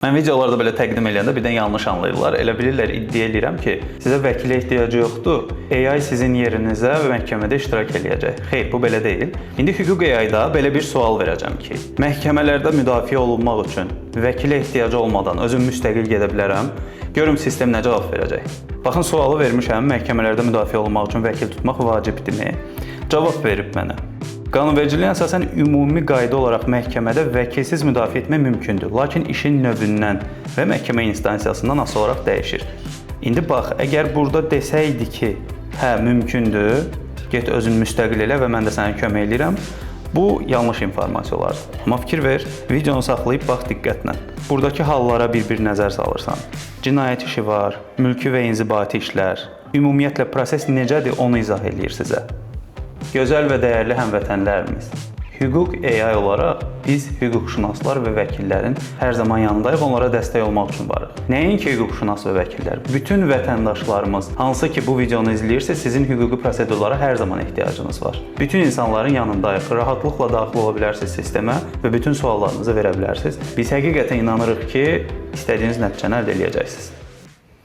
Mən videolarda belə təqdim eləyəndə birdən yanlış anlayırlar. Elə bilirlər iddia eləyirəm ki, sizə vəkilə ehtiyacı yoxdur. AI sizin yerinizə və məhkəmədə iştirak eləyəcək. Xeyr, bu belə deyil. İndi Hüquq AI-da belə bir sual verəcəm ki, məhkəmələrdə müdafiə olunmaq üçün vəkilə ehtiyacı olmadan özüm müstəqil gedə bilərəm. Görüm sistem nə cavab verəcək. Baxın, sualı vermişəm, məhkəmələrdə müdafiə olunmaq üçün vəkil tutmaq vacibdirmi? Cavab verib mənə. Qanunvericiliyə əsasən ümumi qayda olaraq məhkəmədə vəkilsiz müdafiə etmək mümkündür. Lakin işin növündən və məhkəmə instansiyasından asılı olaraq dəyişir. İndi bax, əgər burada desəydi ki, hə, mümkündür, get özün müstəqil elə və mən də sənə kömək eləyirəm, bu yanlış informasiya olardı. Amma fikir ver, videonu saxlayıb bax diqqətlə. Buradakı hallara bir-bir nəzər salırsan. Cinayət işi var, mülki və inzibati işlər. Ümumiyyətlə proses necədir, onu izah eləyir sizə. Gözəl və dəyərli həmvətənlərimiz, Hüquq AI olaraq biz hüquqşünaslar və vəkillərin hər zaman yanındayıq, onlara dəstək olmaq üçün varıq. Nəinki hüquqşünas və vəkillər, bütün vətəndaşlarımız, hansı ki bu videonu izləyirsə, sizin hüquqi prosedurlara hər zaman ehtiyacınız var. Bütün insanların yanındayıq. Rahatlıqla daxil ola bilərsiniz sistemə və bütün suallarınızı verə bilərsiniz. Biz həqiqətən inanırıq ki, istədiyiniz nəticəni əldə eləyəcəksiniz.